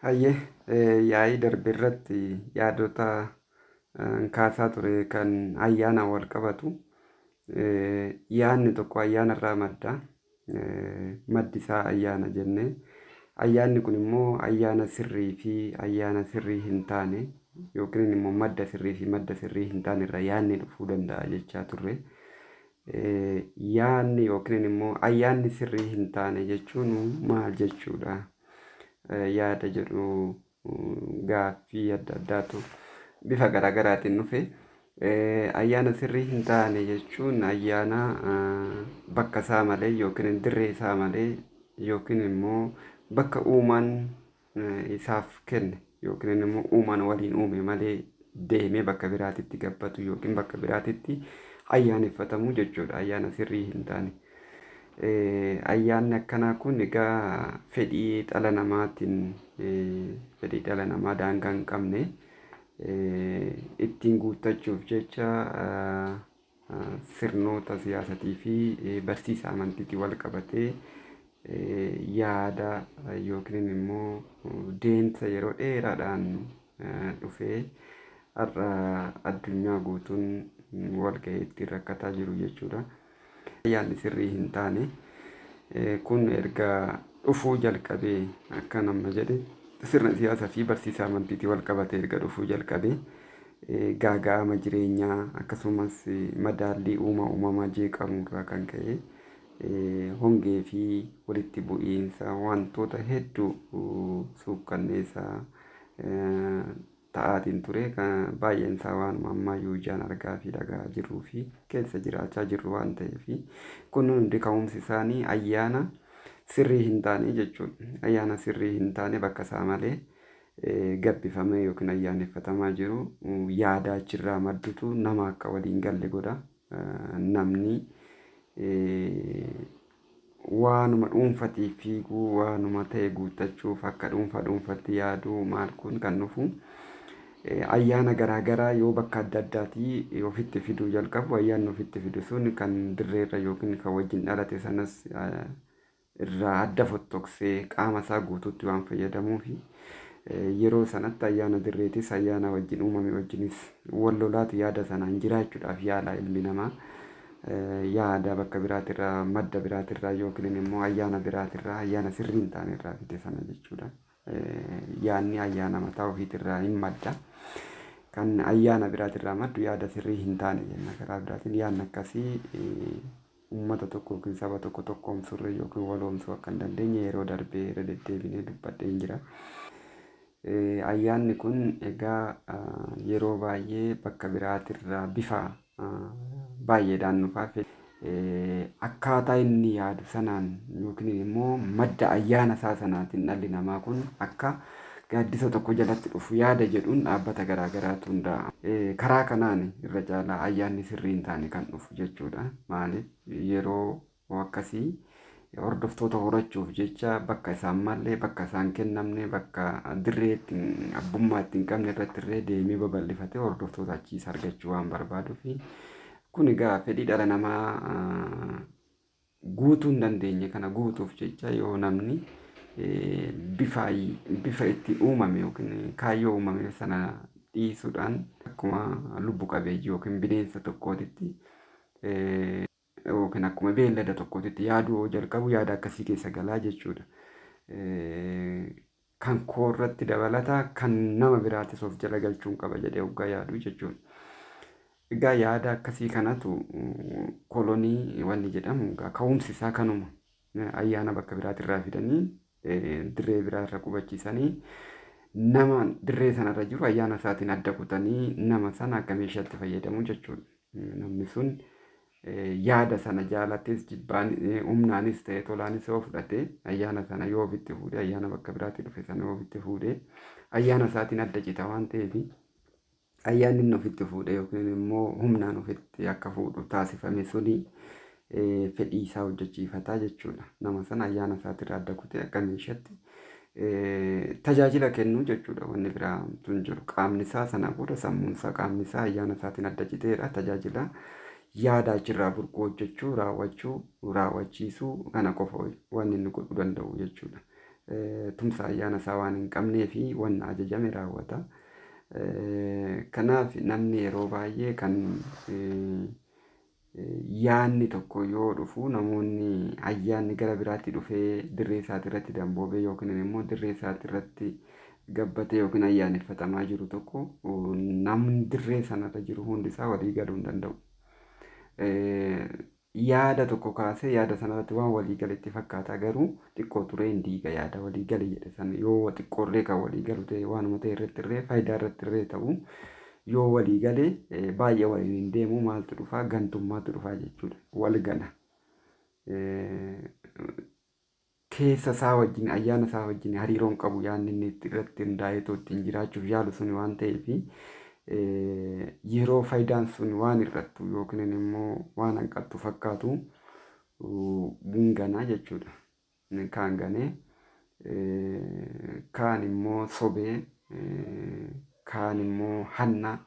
Hayyee, yaa'ii darbe irratti yaadota kaasaa ture kan ayyaanaan wal qabatu. Yaadni tokko ayyaana irraa madda. Maddi isaa ayyaana jennee. Ayyaanni kun immoo ayyaana sirrii fi ayyaana sirrii hin taane yookiin immoo madda sirrii fi madda sirrii hin taane irraa yaadni dhufuu danda'a jechaa turre. Yaadni yookiin immoo ayyaanni sirrii hin taane jechuun maal jechuudha? Yaada jedhu gaaffii adda addaatu bifa garaagaraatiin dhufe. Ayyaana sirrii hin taane jechuun ayyaana bakka isaa malee yookiin dirree isaa malee yookiin immoo bakka uumaan isaaf kenne yookiin immoo uumaan waliin uume malee deemee bakka biraatitti gabbatu yookiin bakka biraatitti ayyaaneffatamu jechuudha. Ayyaana sirrii hin taane. Ayyaanni akkanaa kun egaa fedhii dhala namaatiin, fedhii dhala namaa daangaa hin qabne ittiin guuttachuuf jecha sirnoota siyaasatii fi barsiisa amantiitiin wal qabatee yaada yookiin immoo deemsa yeroo dheeraadhaan dhufee har'a addunyaa guutuun wal ga'ee ittiin rakkataa jiru jechuudha. Ayyaanni sirrii hin taane kun erga dhufuu jalqabee, akka nama jedhe, sirna siyaasaa fi barsiisa amantiitiin wal qabatee erga dhufuu jalqabee gaaga'ama jireenyaa akkasumas madaallii uumaa uumamaa jeeqamuu irraa kan ka'e hongee fi walitti bu'iinsa wantoota hedduu suukkanneessaa ta'aatiin ture. Baay'een isaa waanuma ammayyuu ijaan argaa fi dhagaa jirruu fi keessa jiraachaa jirru waan ta'eef, kun hundi ka'umsi isaanii ayyaana sirrii hin taane jechuudha. Ayyaana sirrii hin taane bakka isaa malee gabbifamee yookiin ayyaaneffatamaa jiru yaada achirraa maddutu nama akka waliin galle godha. Namni waanuma dhuunfatiif fiiguu, waanuma ta'e guuttachuuf akka dhuunfaa dhuunfatti yaaduu, maal kun kan dhufu ayyaana garaagaraa yoo bakka adda addaatii ofitti fiduu jalqabu, ayyaanni ofitti fidu sun kan dirreerra yookiin kan wajjin dhalate sanas irraa adda fottoqsee qaama isaa guutuutti waan fayyadamuufi yeroo sanatti ayyaana dirreetis ayyaana wajjin uumame wajjinis wal lolaatu yaada sanaan jiraachuudhaaf yaala ilmi namaa. Yaada bakka biraatirraa, madda biraatirraa yookiin immoo ayyaana biraatirraa, ayyaana sirrii hin taane irraa fide sana jechuudha. Yaadni ayyaana mataa ofiitirraa hin madda. Kan ayyaana biraatirraa maddu yaada sirrii hin taane jenna karaa biraatiin. Yaadni akkasii uummata tokko yookiin saba tokko tokkoomsurra yookiin waloomsuu akka hin dandeenye yeroo darbee irra deddeebinee dubbadheen jira. Ayyaanni kun egaa yeroo baay'ee bakka biraatirraa bifa baay'eedhaan dhufa. Akkaataa inni yaadu sanaan yookiin immoo madda ayyaana isaa sanaatiin dhalli namaa kun akka gaaddisa tokko jalatti dhufu yaada jedhuun dhaabbata garaa garaatu hundaa'a. Karaa kanaan irra caalaa ayyaanni sirrii hin taane kan dhufu jechuudha. Maaliif, yeroo akkasii hordoftoota horachuuf jecha bakka isaan malle, bakka isaan kennamne, bakka dirree ittiin abbummaa ittiin qabne irratti illee deemee babal'ifatee hordoftoota achiis argachuu waan barbaaduuf, kun egaa fedhii dhala namaa guutuu hin dandeenye kana guutuuf jecha yoo namni bifa ittiin uumame yookiin kaayyoo uumame sana dhiisuudhaan akkuma lubbu qabeeyyii yookiin bineensa tokkootitti yookiin akkuma beellada tokkootitti yaaduu yoo jalqabu, yaada akkasii keessa galaa jechuudha. Kan koo irratti dabalata kan nama biraatis of jala galchuun qaba jedhee hoggaa yaadu jechuudha. Egaa yaada akkasii kanatu kolonii wanni jedhamu egaa ka'umsi isaa kanuma. Ayyaana bakka biraatirraa fidanii dirree biraarra qubachiisanii, nama dirree sanarra jiru ayyaana isaatiin adda kutanii nama sana akka meeshaatti fayyadamu jechuudha. Namni sun yaada sana jaalates jibbaan, humnaanis ta'e tolaanis yoo fudhate, ayyaana sana yoo ofitti fuudhe, ayyaana bakka biraatti dhufe sana yoo ofitti fuudhe, ayyaana isaatiin adda cita waan ta'eef, ayyaanni inni ofitti fuudhe yookiin immoo humnaan ofitti akka fuudhu taasifame suni fedhii isaa hojjechiifataa jechuudha. Nama sana ayyaana isaatirraa adda kutee akka meeshaatti tajaajila kennuu jechuudha. Wanni biraa tun jiru. Qaamni isaa sana booda, sammuun isaa, qaamni isaa ayyaana isaatiin adda citeera. Tajaajila yaada achirraa burquu hojjechuu, raawwachuu, raawwachiisuu kana qofa wanni inni godhuu danda'u jechuudha. Tumsa ayyaana isaa waan hin qabnee fi wanna ajajame raawwata. Kanaaf namni yeroo baay'ee kan yaanni tokko yoo dhufu, namoonni ayyaanni gara biraatti dhufee dirree isaati irratti damboobee yookiin immoo dirree isaati irratti gabbatee yookiin ayyaaneffatamaa jiru tokko, namni dirree sanarra jiru hundi isaa walii galuu hin danda'u. Yaada tokko kaasee yaada sanarratti waan walii galetti fakkaata, garuu xiqqoo turee hin diiga yaada walii gale jedhe sana. Yoo xiqqoollee kan walii galu ta'e, waanuma ta'e irratti illee, faayidaa irratti illee ta'u yoo walii gale, baay'ee waliin hin deemu. Maaltu dhufaa? Gantummaatu dhufaa jechuudha. Wal gana. Keessa isaa wajjin, ayyaana isaa wajjin hariiroon qabu yaadni inni irratti hundaa'eetoo ittiin jiraachuuf yaalu sun waan ta'eef, yeroo faayidaan sun waan hir'attu yookiin immoo waan hanqattu fakkaatu ganaa jechuudha. Kaan ganee, kaan immoo sobee, kaan immoo hanna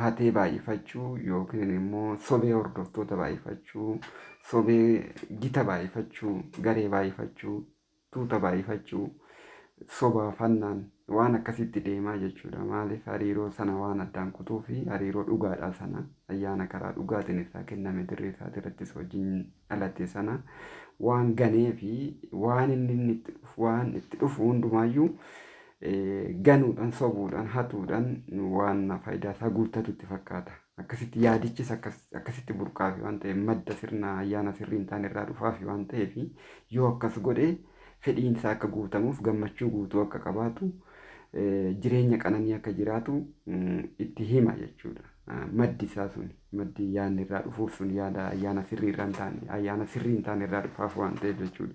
hatee baay'ifachuu yookiin immoo sobee hordoftoota baay'ifachuu, sobee gita baay'ifachuu, garee baay'ifachuu, tuuta baay'ifachuu, sobaaf hannaan waan akkasitti deemaa jechuudha. Maaliif? Hariiroo sana waan addaan kutuu fi hariiroo dhugaadhaa sana, ayyaana karaa dhugaatiin isaa kenname dirree isaati irrattis wajjin dhalate sana waan ganee fi waan inni itti dhufu, waan itti dhufu hundumaayyuu ganuudhaan, sobuudhaan, hatuudhaan waan faayidaa isaa guuttatu itti fakkaata. Akkasitti yaadichis akkasitti burqaafi waan ta'eef, madda sirna ayyaana sirrii hin taane irraa dhufaafi waan ta'eef, yoo akkas godhe fedhiin isaa akka guutamuuf, gammachuu guutuu akka qabaatu, jireenya qananii akka jiraatu itti hima jechuudha. Maddi isaa sun, maddi yaadni irraa dhufuuf sun, yaada ayyaana sirrii irraa hin taane, ayyaana sirrii hin taane irraa dhufaaf waan ta'eef jechuudha.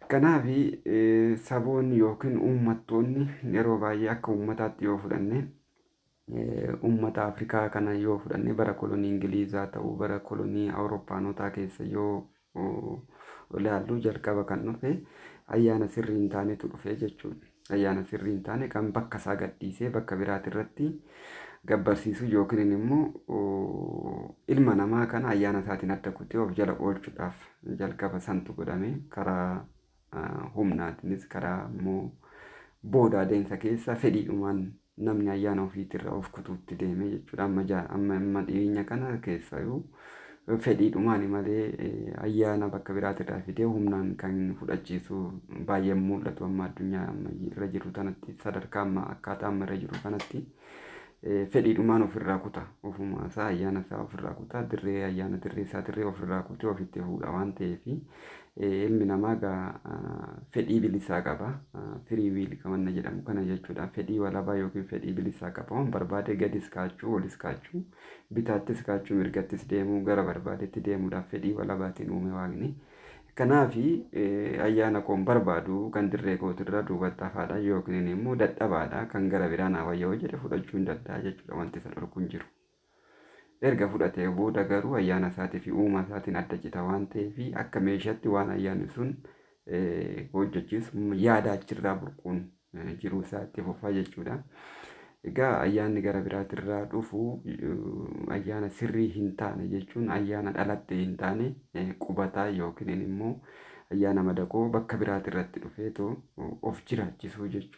Kanaaf saboonni yookiin uummattoonni yeroo baay'ee akka uummataatti yoo fudhanne, uummata Afrikaa kana yoo fudhanne, bara kolonii Ingilizaa ta'uu, bara kolonii Awurooppaanotaa keessa yoo ilaallu, jalqaba kan dhufe ayyaana sirrii hin taanetu dhufe jechuudha. Ayyaana sirrii hin taane kan bakka isaa gadhiisee bakka biraati irratti gabbarsiisuu yookiin immoo ilma namaa kana ayyaana isaatiin adda kutee of jala oolchuudhaaf jalqaba santu godhame. Karaa humnaatiinis, karaa immoo booda adeemsa keessa fedhiidhumaan namni ayyaana ofiitirra of kutuutti deeme jechuudha. Amma dhiyeenya kana keessayyuu fedhiidhumaan malee ayyaana bakka biraatirraa fidee humnaan kan fudhachiisu baay'een mul'atu. Amma addunyaa amma irra jiru kanatti, sadarkaa amma akkaataa amma irra jiru kanatti, fedhiidhumaan ofirraa kuta. Ofuma isaa ayyaana isaa ofirraa kuta, dirree ayyaana dirree isaa dirree ofirraa kutee ofitti fuudha waan ta'eef, ilmi namaa egaa fedhii bilisaa qaba. Free will kamanna jedhamu kana jechuudha. Fedhii walabaa yookiin fedhii bilisaa qaba. Waan barbaade gadis kaachuu, olis kaachuu, bitaattis kaachuu, mirgattis deemuu, gara barbaadetti deemuudhaaf fedhii walabaatiin uume Waaqni. Kanaaf ayyaana koon barbaadu kan dirree kootirra duubatti hafaadha yookiin immoo dadhabaadha, kan gara biraa naa wayya yoo jedhe fudhachuu hin danda'a jechuudha, wanti isa dhorku hin jiru. Erga fudhatee booda garuu ayyaana isaatii fi uumaa isaatiin adda cita waan ta'eef, akka meeshaatti waan ayyaanni sun hojjechiisu yaada achirraa burquun jiruu isaa itti fufaa jechuudha. Egaa ayyaanni gara biraatirraa dhufu ayyaana sirrii hin taane jechuun ayyaana dhalatte hin taane, qubataa yookiin immoo ayyaana madaqoo bakka biraatirratti dhufeetoo of jiraachisuu jechuudha.